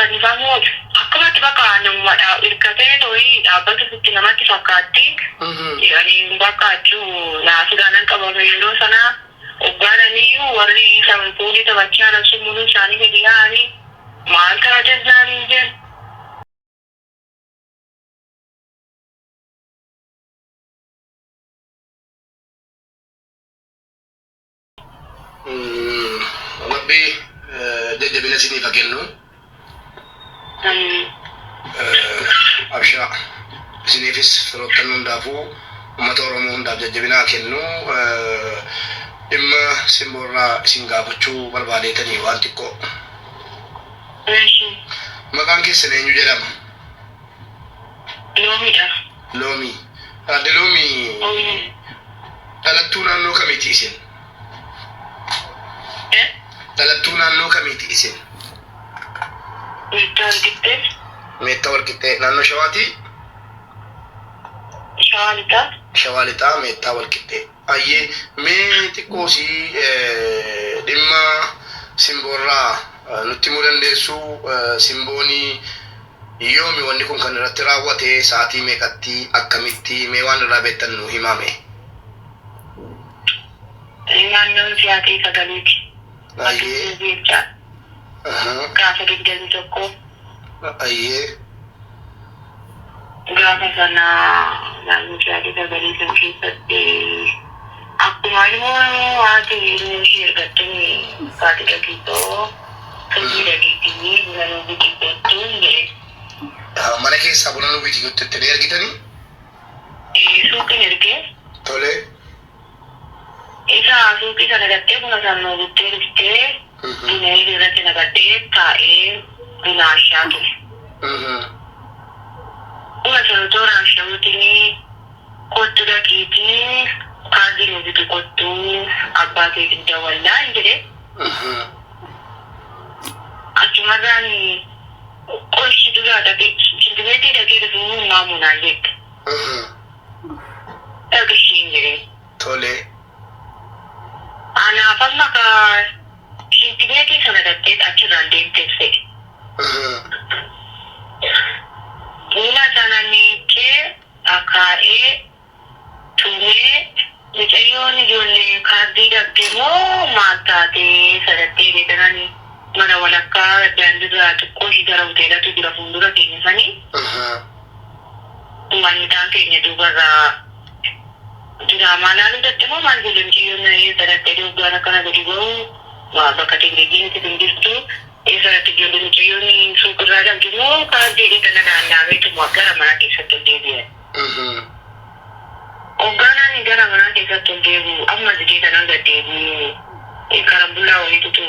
fannifamu akkumatti bakka namuma hirkatee to'ii dhaabbatu sitti namatti fakkaatti. Ani bakka achuu naasuudhaan nan qabame yeroo sana hoggaananiyyuu warri puulii taphachaa rabsuun muluu isaanii gadi yaa'anii maal taate isaanii jedhu. Rabbi jajjabina isiniif haa kennu. Abshiraa isiniifis firoottan hundaafuu uummata Oromoo hundaaf jajjabina haa kennu. Dhimma simboorraa isin gaafachuu barbaadeetanii waan xiqqoo. Maqaan keessan eenyu jedhama? Loomiidha. Loomii. Aadde Loomii, dhalattuu naannoo kamiiti isin? Dhalattuu naannoo kamiiti isin? Meettaa Walqixxee. Meettaa Walqixxee naannoo Shawaatii? Shawaa Lixaa. Shawaa Lixaa, Meettaa Walqixxee. Ayyee, mee xiqqoo si dhimma simboorraa nutti himuu dandeessuu? Simboonii yoomi wanni kun kan irratti raawwate, sa'aatii meeqatti, akkamitti, mee waan irraa beektan nuu himaa mee. Naannoon sa'aatii 9ti. Jecha gaafa 21. Gaafa sana naannoo sa'aatii 9 san keessatti akkuma ilmoo haati ilmoo ishee ergattuun haati dhagiitoo suuqii dhagiitii buna nuu biti kottuu jedhe. Mana keessaa buna nuu biti jettanii ergitanii? Suuqiin ergee. Tole. Isa suuqii sana dhattee buna sana nuu bittee dhuftee buna irratti naqadhee taa'ee buna ashaa ture. Buna sana otoo raasha'uutiin kottu dhaqiitii kaardii nuu biti kottu abbaa keetiif dawwallaa hin jedhe. Achumarraan qoshi duraa dhaqee shintibeetii dhaqee dhufuu hin maamu naan jette. Dhaqi ishiin jedhe. Tole. Anaaf amma ka shintibeetii sana dhaqxee achirraan deemteef se'e. Buna sana miiccee akaa'ee tumee mucayyoon ijoollee kaardii dhabde moo maal taatee sadattee beekanani mana walakkaa daandiirraa xiqqoo ishii gara hoteelatu jira fuuldura keenya sanii. Manyitaan keenya duubarraa diraamaa laaluu dhatte moo maal ijoollee mucayyoon eessa dhattee hoggaan akkana gadi ba'u bakka televezyiinitti hin jirtu. Eessa dhatte ijoollee mucayyoon suuqirraa dhabde moo kaardii jedhee tana naanna'ameetuma gara manaa keessatti ol deebi'an. Hoggaanaan gara manaa keessatti ol deebi'u amma zidee tanaan gad deebi'ee karambullaa wayiitutu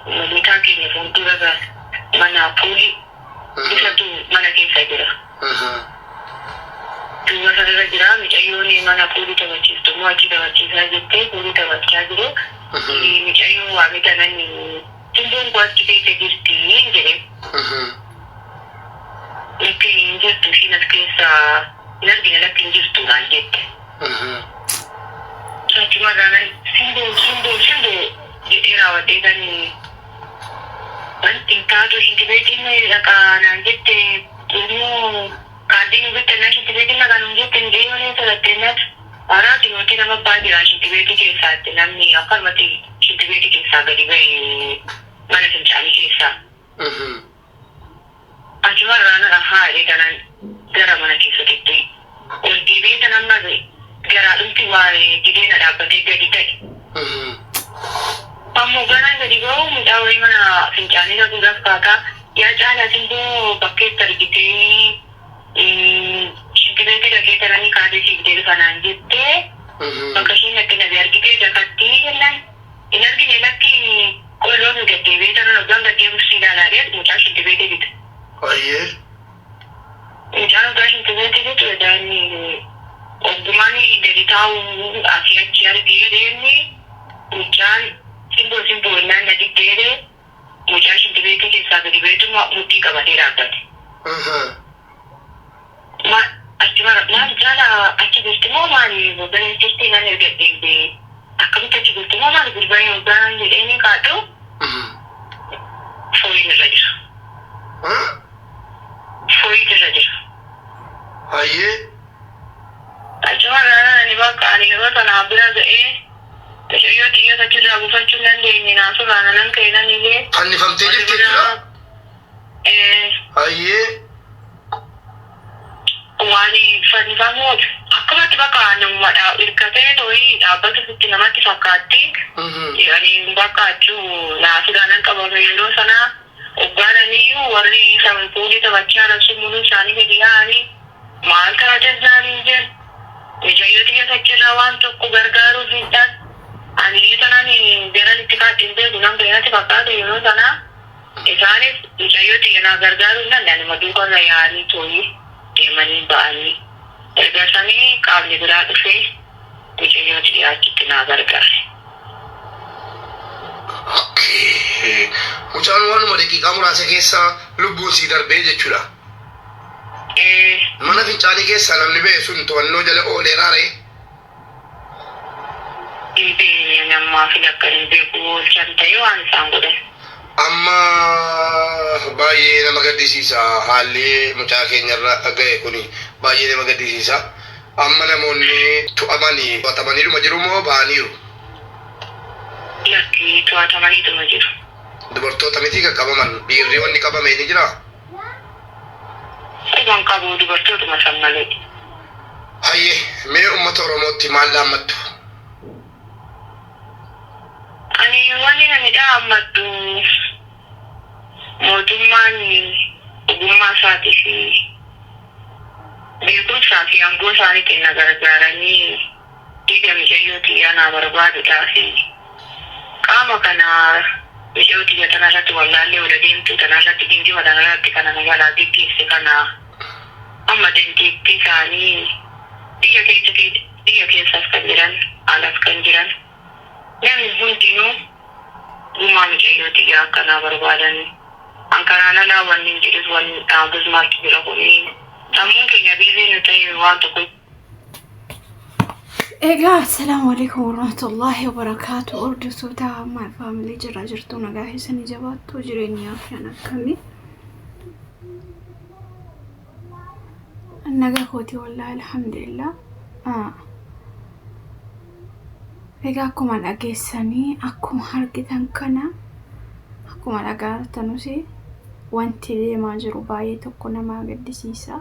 manyitaa keenya fuuldura mana puulii isatu mana keessa jira. Duuba sanarra jira mucayyoon mana puulii taphachiiftu immoo achi taphachiisaa jirti, puulii taphachaa jiru. Mucayyoo waamee tanan simboon koo achi keessa jirti jedhee. Lakki hin jirtu, ishiin as keessa hin argine, lakki hin jirtu naan jette. Achumarraan simboo simboo simboo jedhee raawwadhee kan wanti hin taatu shintibeetiin dhaqaa naan jette, immoo kaardii nu bittannaa shintibeetiin dhaqaa nuun jette, mucayyoon eessa dhatteennaat haraati nootii nama abbaa jira shintibeetii keessaatti namni akkanumatti shintibeetii keessaa gadi ba'e mana fincaanii keessaa. Achumarraan ahaa jedhee tanan gara mana keessatti ol deebi'ee tan amma garaadhumti waa didee na dhaabbatee gadi ta'e. Ammoo ganaan gadi ba'u mucaa wayii mana fincaanii dhaquudhaaf kaataa yaa caalaa simboo bakkeetti argitee shintibeetii dhaqee tananii kaatee siif deebifa naan jettee bakka isheen dhaqxe dhabe argitee dakattii jennaan hin argine lakki qolloo fi gad deebi'ee tanan hoggaan gad deebi'u si ilaalaa dheet mucaa shintibeetii bite. Mucaan hoggaa shintibeetii bitu edaa inni oggumaan gadi taa'u asii achi argee deemni mucaan simboo simboo innaan na diddeere mucaa shintibeetii keessaa gadi ba'eetuma mudhii qabatee dhaabbate. Ma achuma maal caala achi jirti moo maali gara jirti nan erga deemte akkamitti achi jirti moo maali gurbaan hoggaan jedhee ni kaadhu fooyin irra jira. ga'ee mucayyoo xiyyoota achirraa buufachuu hin dandeenye naasurraa nanan ka'e nan iyyee. Fannifamtee jirti jechuudha? Ee. Hayyee. Waan fannifamu akkumatti bakka namuma hirkatee tooyi dhaabbata sitti namatti fakkaatti. Ani bakka achuu naasuudhaan nan qabame yeroo sana hoggaananiyyuu warri puulii taphachaa jiran sun muluu isaanii gadi yaa'anii maal taate isaanii jedhu. Mucayyoo xiyya achirraa waan tokko gargaaruuf hin dhaan. Ani sanaan garan itti kaadhe hin beeku nan natti fakkaate yeroo sana. Isaanis mucayyoo xiyya naa gargaaruu hin danda'an anuma duukarra yaa'anii tooyi deemanii ba'anii. Erga sanii qaamni biraa dhufee mucayyoo xiyya achitti naa gargaare. Okay. Mucaan waanuma daqiiqaa muraasa keessa lubbuun sii darbee jechuudha. Ee. Mana fincaanii keessaa namni ba'e sun to'annoo jala ooleeraa ree? Hin beekne nammaa fi lakkan hin beeku oolchan ta'ee waan isaan godhan. Amma baay'ee nama gaddisiisa haalli mucaa keenyarra ga'e kuni baay'ee nama gaddisiisa. Amma namoonni to'amanii to'atamaniidhuma jiru moo ba'aniiru? Lakki, to'atamaniituma jiru. Dubartoota miti kan qabaman, dhiirri wanni qabame ni jiraa? Quban qabu, dubartootuma san malee. Hayyee, mee uummata Oromootti maal dhaammattu? Ani wanni nani dhaammadhu mootummaan ogummaa isaatii fi beekumsaa fi aangoo isaaniitiin na gargaaranii dhiiga mucayyoo tiyyaa naa barbaaduudhaa fi qaama kana mucayyoo tiyya tanarratti wallaallee ol adeemtuu tanarratti gingima tanarratti kana na jalaa geggeesse kana amma dandeettii isaanii biyya keessa biyya keessas kan jiran alas kan jiran namni hundinuu gumaa mucayyoo tiyyaa akkanaa barbaadan. An kanaan alaa wanni hin jedhus wanni dhaabus maaltu jira? Kuni sammuun keenya busy nu ta'e waan tokko. Egaa assalaamu alaikum warahmatullahi wabarakaatu. Hordoftoota my family, jira jirtu? Nagaa keessanii? Jabaattu? Jireenyaa fi akkamii? Nagaa kooti wallahi, alhamdulillah. Egaa akkuma dhageessanii, akkuma argitan kana, akkuma dhagaartanus wanti deemaa jiru baay'ee tokko nama gaddisiisa.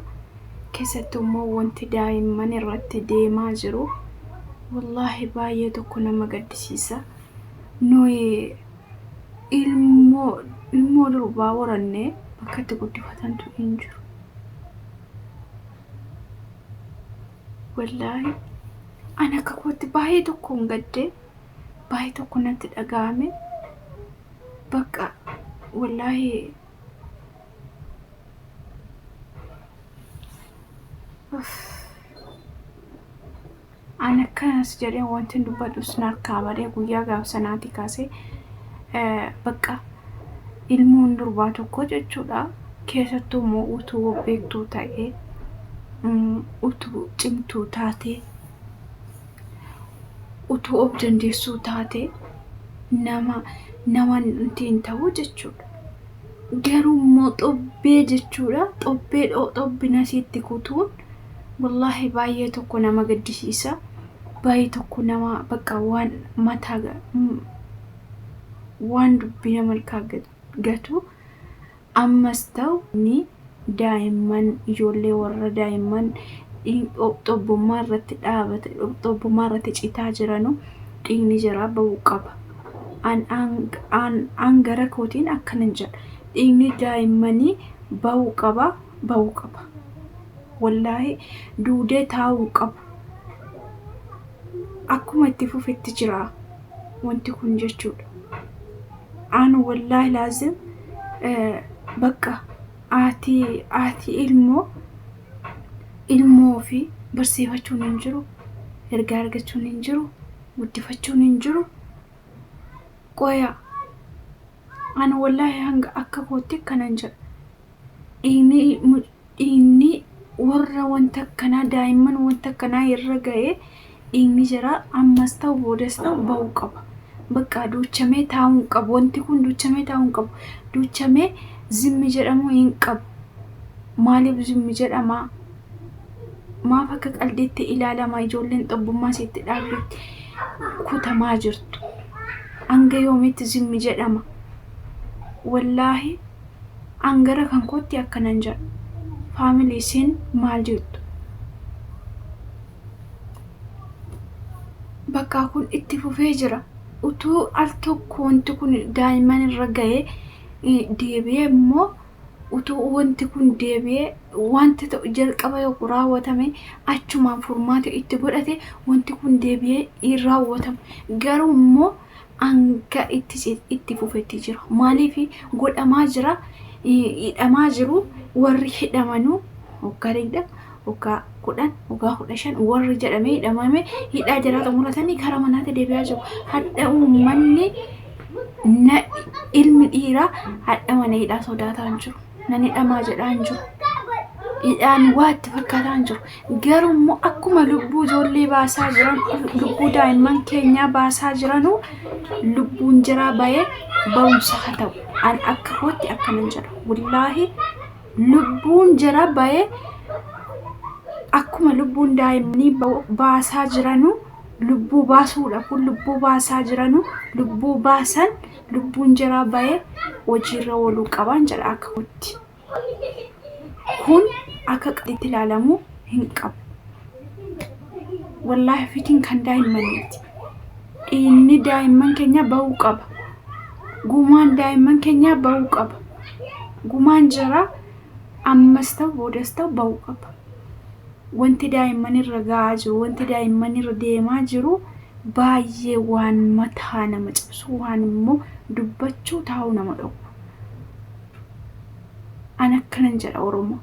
Keessattuu immoo wanti daa'imman irratti deemaa jiru wallaahi baay'ee tokko nama gaddisiisa. Nuyi ilmoo durbaa horannee bakka itti guddifatantu hin jiru. Wallaahi ani akka kootti baay'ee tokkoon gaddee, baay'ee tokko natti dhaga'ame. Bakka wallaahi uff. Ani akkanas jedhee wanti dubbadhus narkaa badee. Guyyaa gaaf sanaati kaasee bakka ilmoon durbaa tokko jechuudha, keessattuu immoo utuu beektuu ta'ee, utuu cimtuu taatee, utuu of dandeessuu taate nama nama hin ta'u jechuudha. Garuu immoo xobbee jechuudha. Xobbee xobbina sitti kutuun wallaahi baay'ee tokko nama gaddisiisa. Baay'ee tokko nama bakka waan mataa waan dubbii nama harkaa gatu. Ammas ta'u ni daa'imman ijoollee warra daa'imman xobbummaa irratti dhaabate, xobbummaa irratti citaa jiranu dhiigni jiraa bahuu qaba. An gara kootiin akkanan jedha. Dhiigni daa'immanii bahuu qaba, bahuu qaba. Wallaahi duudee taa'uu qabu. Akkuma itti fufetti jira wanti kun jechuudha. An wallaahi laazim bakka haati ilmoo fi barsiifachuun hin jiru, ergaa argachuun hin jiru, guddifachuun hin jiru. Qoya ani wallaahi hanga akka kootti akkanan jedha. Dhiigni warra wanta akkanaa daa'imman wanta akkanaa irra ga'ee dhiigni jira ammas ta'u boodas ta'u bahuu qaba. Bakka duuchamee taa'uu hin qabu. Wanti kun duuchamee taa'uu hin qabu. Duuchamee zimmi jedhamuu hin qabu. Maaliif zimmi jedhama? Maaf akka qaldiitti ilaalama ijoolleen xobbummaa sitti dhaabbitti? kutamaa jirtu. Hanga yoomiitti zimmi jedhama? Wallaahi an gara kan kootti akkanan jedha. Family isin maal jettu? Bakka kun itti fufee jira. Utuu al tokko wanti kun daa'imman irra ga'ee deebi'ee immoo, utuu wanti kun deebi'ee wanti ta'u jalqaba tokko raawwatame achumaan furmaata itti godhate, wanti kun deebi'ee hin raawwatamu. Garuu immoo hanga itti fufetti jira. Maaliif godhamaa jira? Hidhamaa jiru. Warri hidhamanuu waggaa 20, waggaa 10, waggaa 15 warri jedhamee hidhamame hidhaa jalaa xumuratanii karaa manaatti deebi'aa jiru. Hadha uummanni na ilmi dhiiraa hadha mana hidhaa sodaataa hin jiru. Nan hidhamaa jedhaa hin jiru. Hidhaan waa itti fakkaataa hin jiru. Garuu immoo akkuma lubbuu ijoollee baasaa jiran, lubbuu daa'imman keenyaa baasaa jiranuu, lubbuun jiraa bahee barumsa haa ta'u. An akka kootti akkanan jedha. Wallaahi lubbuun jara bahee akkuma lubbuun daa'immanii baasaa jiranuu, lubbuu baasuudha kun, lubbuu baasaa jiranu, lubbuu baasan, lubbuun jaraa bahee hojiirra ooluu qaban jedha akka kootti. Kun akka qaxitti ilaalamuu hin qabu. Wallaahi fitiin kan daa'immaniiti. Dhiigni daa'imman keenyaa bahuu qaba. Gumaan daa'imman keenyaa bahuu qaba. Gumaan jaraa ammas ta'u boodas ta'u bahuu qaba. Wanti daa'imman irra ga'aa jiru, wanti daa'imman irra deemaa jiru baay'ee waan mataa nama cabsu, waan immoo dubbachuu taa'uu nama dhowwu. An akkanan jedha Oromoo.